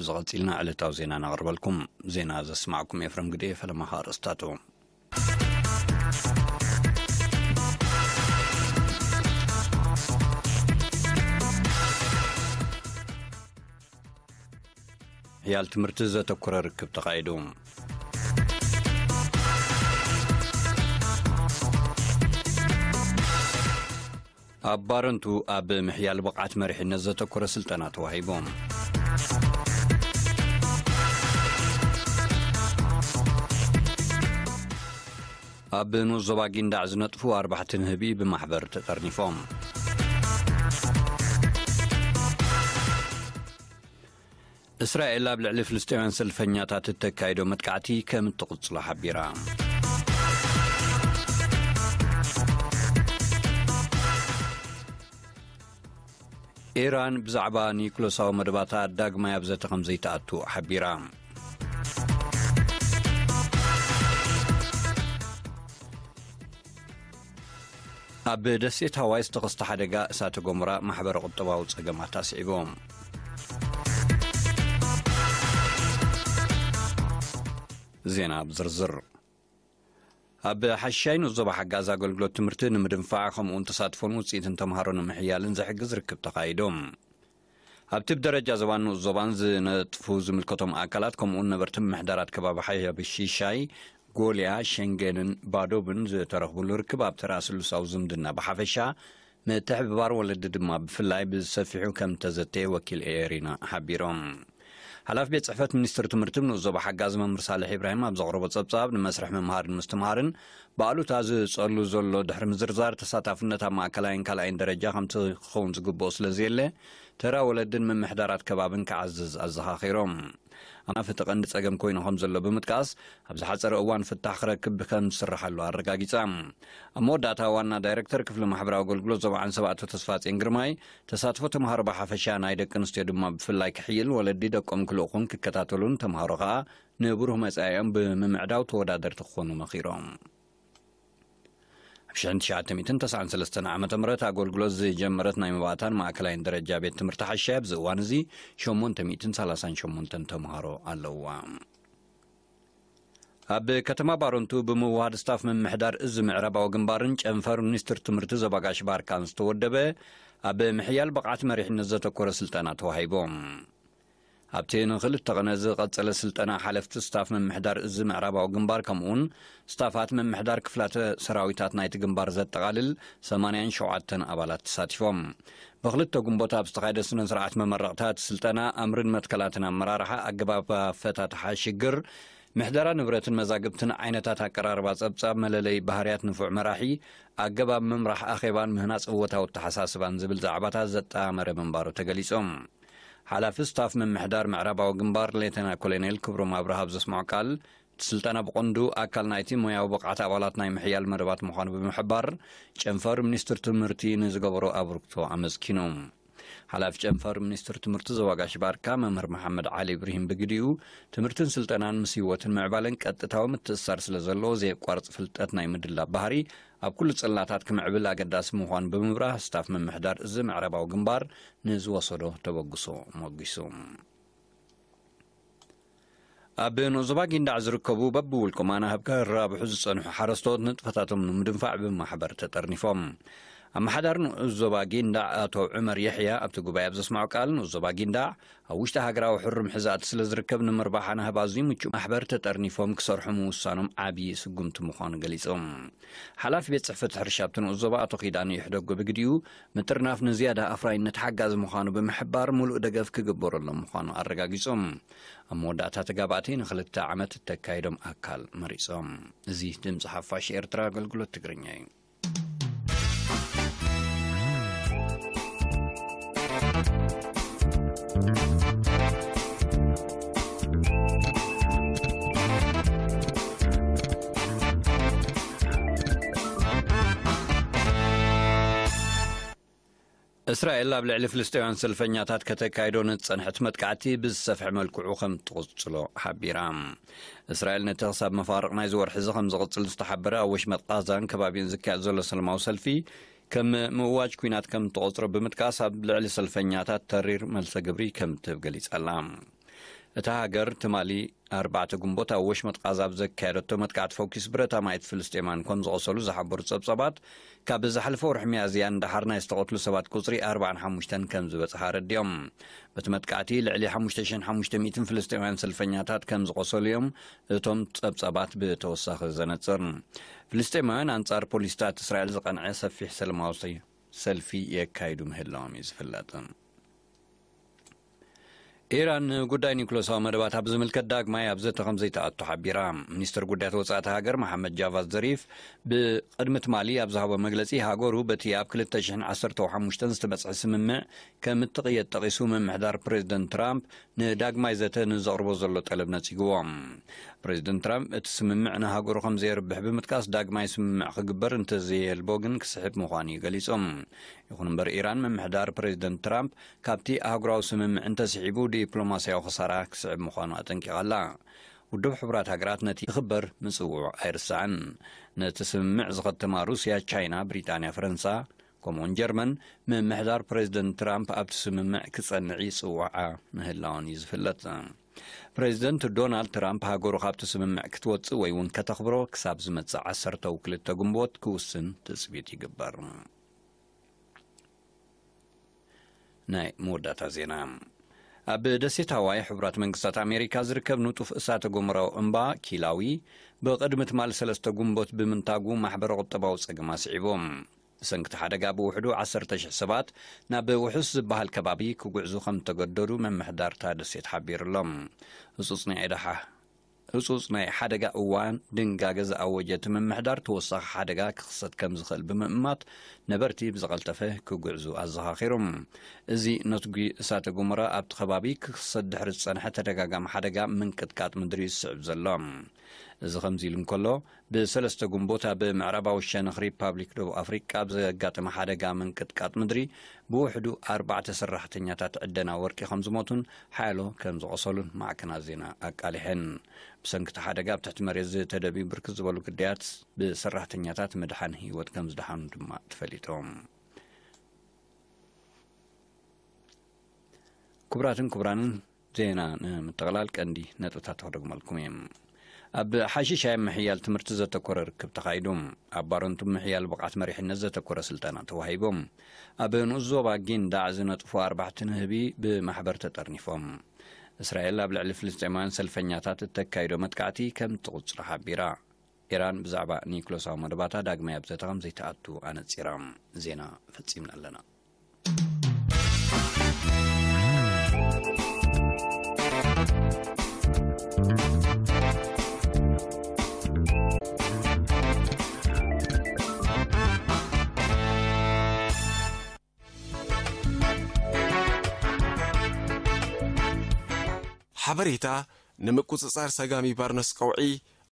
ዝቐጺልና ዕለታዊ ዜና ነቕርበልኩም። ዜና ዘስማዕኩም ኤፍረም ግደ። ፈለማ ኣርእስታቱ። ሕያል ትምህርቲ ዘተኮረ ርክብ ተኻይዱ። ኣብ ባረንቱ ኣብ ምሕያል ብቕዓት መሪሕነት ዘተኮረ ስልጠና ተዋሂቡ። ኣብ ንኡስ ዞባ ጊንዳዕ ዝነጥፉ ኣርባዕተ ንህቢ ብማሕበር ተጠርኒፎም። እስራኤል ኣብ ልዕሊ ፍልስጤማውያን ሰልፈኛታት እተካይዶ መጥቃዕቲ ከም እትቕጽሎ ሓቢራ። ኢራን ብዛዕባ ኒኩለሳዊ መደባታ ዳግማይ ኣብ ዘተ ከም ዘይትኣቱ ሓቢራ። ኣብ ደሴት ሃዋይ ዝተኸስተ ሓደጋ እሳተ ገሞራ ማሕበረ ቁጠባዊ ጸገማት ኣስዒቡ። ዜና ብዝርዝር። ኣብ ሓሻይ ንኡስ ዞባ ሓጋዝ ኣገልግሎት ትምህርቲ ንምድንፋዕ፣ ከምኡውን ተሳትፎን ውጽኢትን ተምሃሮ ንምሕያልን ዝሕግዝ ርክብ ተኻይዱ። ኣብቲ ብደረጃ ዞባን ንኡስ ዞባን ዝነጥፉ ዝምልከቶም ኣካላት፣ ከምኡውን ነበርቲ ምምሕዳራት ከባቢ ሓያብሽሻይ፣ ጎልያ፣ ሸንገንን ባዶብን ዝተረኽቡሉ ርክብ፣ ኣብ ተራ ስሉሳዊ ዝምድና ብሓፈሻ፣ ምትሕብባር ወለዲ ድማ ብፍላይ ብሰፊሑ ከም ተዘተየ ወኪል ኤሪና ሓቢሮም። ሓላፊ ቤት ጽሕፈት ሚኒስትሪ ትምህርቲ ንኡስ ዞባ ሓጋዝ መምህር ሳልሕ ኢብራሂም ኣብ ዘቕረቦ ጸብጻብ፣ ንመስርሕ ምምሃርን ምስትምሃርን ብኣሉታ ዝጸሉ ዘሎ ድሕሪ ምዝርዛር፣ ተሳታፍነት ኣብ ማእከላይን ካልኣይን ደረጃ ከምቲ ክኸውን ዝግብኦ ስለ ዘየለ፣ ተራ ወለድን ምምሕዳራት ከባብን ክዓዝዝ ኣዘኻኺሮም። ኣናፍ እቲ ቀንዲ ጸገም ኮይኑ ከም ዘሎ ብምጥቃስ፣ ኣብ ዝሓጸረ እዋን ፍታሕ ክረክብ ከም ዝስርሓሉ ኣረጋጊጻ። ኣብ መወዳእታ፣ ዋና ዳይረክተር ክፍሊ ማሕበራዊ ኣገልግሎት ዞባ ዓንሰባ ኣቶ ተስፋጼን ግርማይ፣ ተሳትፎ ተምሃሮ ብሓፈሻ፣ ናይ ደቂ ኣንስትዮ ድማ ብፍላይ ክሕይል፣ ወለዲ ደቆም ክልእኹን ክከታተሉን፣ ተምሃሮ ከኣ ንብሩህ መጻኢኦም ብምምዕዳው ተወዳደርቲ ክኾኑ መኺሮም። ኣብ ሽሕን ትሽዓተ ሚእትን ተስዓን ሰለስተን ዓመተ ምህረት ኣገልግሎት ዝጀመረት ናይ መባእታን ማእከላይን ደረጃ ቤት ትምህርቲ ሓሻይ፣ ኣብዚ እዋን እዚ ሸሞንተ ሚእትን ሰላሳን ሸሞንተን ተምሃሮ ኣለውዋ። ኣብ ከተማ ባረንቱ ብምውሃድ ስታፍ ምምሕዳር እዚ ምዕራባዊ ግንባርን ጨንፈር ሚኒስትር ትምህርቲ ዞባ ጋሽ ባርካን ዝተወደበ ኣብ ምሕያል ብቕዓት መሪሕነት ዘተኮረ ስልጠና ተዋሂቦም። ኣብቲ ንኽልተ ቐነ ዝቐጸለ ስልጠና፣ ሓለፍቲ ስታፍ ምምሕዳር እዚ ምዕራባዊ ግንባር፣ ከምኡውን ስታፋት ምምሕዳር ክፍላተ ሰራዊታት ናይቲ ግንባር ዘጠቓልል ሰማንያን ሸውዓተን ኣባላት ተሳቲፎም። ብኽልተ ግንቦት ኣብ ዝተኻየደ ስነ ስርዓት መመረቕታ፣ እቲ ስልጠና ኣምርን መትከላትን ኣመራርሓ፣ ኣገባብ ኣፈታትሓ ሽግር፣ ምሕደራ ንብረትን መዛግብትን፣ ዓይነታት ኣቀራርባ ጸብጻብ፣ መለለዪ ባህርያት ንፉዕ መራሒ፣ ኣገባብ ምምራሕ ኣኼባን ምህናጽ እወታዊ ኣተሓሳስባን ዝብል ዛዕባታት ዘጠማመረ ምንባሩ ተገሊጹ። ሓላፊ ስታፍ ምምሕዳር ምዕራባዊ ግንባር ሌተና ኮሎኔል ክብሮም ኣብርሃ ኣብ ዘስምዖ ቃል፣ እቲ ስልጠና ብቐንዱ ኣካል ናይቲ ሞያዊ ብቕዓት ኣባላት ናይ ምሕያል መደባት ምዃኑ ብምሕባር፣ ጨንፈር ሚኒስትሪ ትምህርቲ ንዝገበሮ ኣበርክቶ ኣመስኪኑ። ሓላፊ ጨንፈር ሚኒስትሪ ትምህርቲ ዞባ ጋሽ ባርካ መምህር መሓመድ ዓሊ ኢብራሂም ብግዲኡ፣ ትምህርትን ስልጠናን ምስ ህይወትን ምዕባለን ቀጥታዊ ምትእስሳር ስለ ዘለዎ፣ ዘየቋርጽ ፍልጠት ናይ ምድላብ ባህሪ ኣብ ኩሉ ጽላታት ክምዕብል ኣገዳሲ ምዃኑ ብምብራህ፣ ስታፍ ምምሕዳር እዚ ምዕራባዊ ግንባር ንዝወሰዶ ተበግሶ ሞጒሱ። ኣብ ንኡስ ዞባ ጊንዳዕ ዝርከቡ በብውልቆም ኣናህብ ከራብሑ ዝጸንሑ ሓረስቶት ንጥፈታቶም ንምድንፋዕ ብማሕበር ተጠርኒፎም። ኣመሓዳሪ ንኡስ ዞባ ጊንዳዕ ኣቶ ዑመር የሕያ ኣብቲ ጉባኤ ኣብ ዘስምዖ ቃል፣ ንኡስ ዞባ ጊንዳዕ ኣብ ውሽጢ ሃገራዊ ሕርም ሕዛእቲ ስለ ዝርከብ፣ ንምርባሕ ኣናህብ ኣዝዩ ምቹእ ማሕበር ተጠርኒፎም ክሰርሑ ምውሳኖም ዓብዪ ስጉምቲ ምዃኑ ገሊጾም። ሓላፊ ቤት ጽሕፈት ሕርሻ ኣብቲ ንኡስ ዞባ ኣቶ ኪዳነ ይሕደጎ ብግዲኡ፣ ምጥርናፍ ንዝያዳ ኣፍራይነት ሓጋዚ ምዃኑ ብምሕባር፣ ምሉእ ደገፍ ክግበረሎም ምዃኑ ኣረጋጊጾም። ኣብ መወዳእታ፣ ተጋባእቲ ንኽልተ ዓመት እተካይዶም ኣካል መሪጾም። እዚ ድምጺ ሓፋሽ ኤርትራ ኣገልግሎት ትግርኛ እዩ። እስራኤል ኣብ ልዕሊ ፍልስጤውያን ሰልፈኛታት ከተካይዶ ንዝጸንሐት መጥቃዕቲ ብዝሰፍሐ መልክዑ ከም ትቕጽሎ ሓቢራ። እስራኤል ነቲ ክሳብ መፋርቕ ናይዚ ወርሒ እዚ ከም ዝቕጽል ዝተሓበረ፣ ኣብ ወሽመጥ ቃዛን ከባቢኡን ዝካየድ ዘሎ ሰላማዊ ሰልፊ ከም ምእዋጅ ኲናት ከም ትቖጽሮ ብምጥቃስ፣ ኣብ ልዕሊ ሰልፈኛታት ተሪር መልሰ ግብሪ ከም ትህብ ገሊጻ ኣላ። እታ ሃገር ትማሊ ኣርባዕተ ግንቦት ኣብ ወሽመጥ ቃዛ ኣብ ዘካየደቶ መጥቃዕቲ ፈኲስ ብረት ኣማኢት ፍልስጤማውያን ከም ዝቖሰሉ ዝሓበሩ ጸብጻባት፣ ካብ ዝሓለፈ ወርሒ ሚያዝያ ንደሓር ናይ ዝተቐትሉ ሰባት ቁጽሪ ኣርባዓን ሓሙሽተን ከም ዝበጽሓ ኣረዲኦም። በቲ መጥቃዕቲ ልዕሊ ሓሙሽተ ሽሕን ሓሙሽተ ሚእትን ፍልስጤማውያን ሰልፈኛታት ከም ዝቖሰሉ እዮም እቶም ጸብጻባት ብተወሳኺ ዘነጽር። ፍልስጤማውያን ኣንጻር ፖሊስታት እስራኤል ዝቐንዐ ሰፊሕ ሰላማዊ ሰልፊ የካይዱ ምህላዎም እዩ ዝፍለጥ። ኢራን ንጉዳይ ኒውክለሳዊ መደባት ኣብ ዝምልከት ዳግማይ ኣብ ዘተ ከም ዘይተኣቱ ሓቢራ። ሚኒስትር ጉዳያት ወጻኢ እታ ሃገር መሓመድ ጃቫድ ዘሪፍ ብቅድሚ ትማሊ ኣብ ዝሃቦ መግለጺ፣ ሃገሩ በቲ ኣብ ክልተ ሽሕን ዓሰርተ ሓሙሽተን ዝተበጽሐ ስምምዕ ከም እትቕየድ ጠቒሱ፣ ምምሕዳር ፕሬዚደንት ትራምፕ ንዳግማይ ዘተ ንዘቕርቦ ዘሎ ጠለብ ነጺግዎ። ፕሬዚደንት ትራምፕ እቲ ስምምዕ ንሃገሩ ከም ዘየርብሕ ብምጥቃስ፣ ዳግማይ ስምምዕ ክግበር እንተዘየልቦ ግን ክስሕብ ምዃኑ እዩ ገሊጹ። ይኹን እምበር፣ ኢራን ምምሕዳር ፕሬዚደንት ትራምፕ ካብቲ ኣህጉራዊ ስምምዕ እንተስሒቡ ዲፕሎማስያዊ ክሳራ ክስዕብ ምዃኑ ኣጠንቂቓ ኣላ። ውድብ ሕቡራት ሃገራት ነቲ ክኽበር ምጽውዑ ኣይርሳዕን። ነቲ ስምምዕ ዝኸተማ ሩስያ፣ ቻይና፣ ብሪጣንያ፣ ፈረንሳ፣ ከምኡውን ጀርመን፣ ምምሕዳር ፕሬዚደንት ትራምፕ ኣብቲ ስምምዕ ክጸንዕ ይጽውዓ ምህላውን እዩ ዝፍለጥ። ፕሬዚደንት ዶናልድ ትራምፕ ሃገሩ ካብቲ ስምምዕ ክትወጽእ ወይ እውን ከተኽብሮ ክሳብ ዝመጽእ ዓሰርተ ክልተ ግንቦት ክውስን ትጽቢት ይግበር። ናይ መወዳእታ ዜና። ኣብ ደሴት ሃዋይ ሕቡራት መንግስታት ኣሜሪካ ዝርከብ ንጡፍ እሳተ ጎመራዊ እምባ ኪላዊ ብቕድሚ ትማል ሰለስተ ግንቦት ብምንታጉ ማሕበረ ቁጠባዊ ጸገም ኣስዒቡ። ብሰንክቲ ሓደጋ ብውሕዱ ዓሰርተ ሽሕ ሰባት ናብ ውሑስ ዝበሃል ከባቢ ክጉዕዙ ከም ዝተገደዱ ምምሕዳር እታ ደሴት ሓቢሩ ኣሎ። ህጹጽ ናይ ዕዳ ሓ-፣ ህጹጽ ናይ ሓደጋ እዋን ድንጋገ ዝኣወጀ እቲ ምምሕዳር፣ ተወሳኺ ሓደጋ ክኽሰት ከም ዝኽእል ብምእማት፣ ነበርቲ ብዝቐልጠፈ ክጉዕዙ ኣዘኻኺሩ። እዚ ነትጒ እሳተ ጎመራ ኣብቲ ከባቢ ክኽሰት ድሕሪ ዝጸንሐ ተደጋጋሚ ሓደጋ ምንቅጥቃጥ ምድሪ እዩ ዝስዕብ ዘሎ። እዚ ከምዚ ኢሉ እንከሎ፣ ብሰለስተ ግንቦት ኣብ ምዕራባዊ ሸነኽ ሪፓብሊክ ደቡብ ኣፍሪቃ ኣብ ዘጋጠመ ሓደጋ ምንቅጥቃጥ ምድሪ ብውሕዱ ኣርባዕተ ሰራሕተኛታት ዕደና ወርቂ ከም ዝሞቱን ሓያሎ ከም ዝቖሰሉን ማዕከናት ዜና ኣቃሊሐን። ብሰንኪ እቲ ሓደጋ ኣብ ትሕቲ መሬት ዝተደብዩ ብርክት ዝበሉ ግዳያት ብሰራሕተኛታት ምድሓን ህይወት ከም ዝደሓኑ ድማ ተፈሊጦም። ክቡራትን ክቡራንን፣ ዜና ንምጥቕላል ቀንዲ ነጥብታት ክደግመልኩም እየ። ኣብ ሓሽሻይ ምሕያል ትምህርቲ ዘተኮረ ርክብ ተኻይዱ። ኣብ ባረንቱ ምሕያል ብቕዓት መሪሕነት ዘተኮረ ስልጠና ተዋሂቡ። ኣብ ንኡስ ዞባ ጊንዳዕ ዝነጥፉ ኣርባሕቲ ንህቢ ብማሕበር ተጠርኒፎም። እስራኤል ኣብ ልዕሊ ፍልስጤማውያን ሰልፈኛታት እተካይዶ መጥቃዕቲ ከም ትቕጽሎ ሓቢራ። ኢራን ብዛዕባ ኒውክለሳዊ መደባታ ዳግማይ ኣብ ዘተ ከም ዘይትኣቱ ኣነጺራ። ዜና ፈጺምና ኣለና። ሓበሬታ ንምቁጽጻር ሰጋሚ ባርነስ ቀውዒ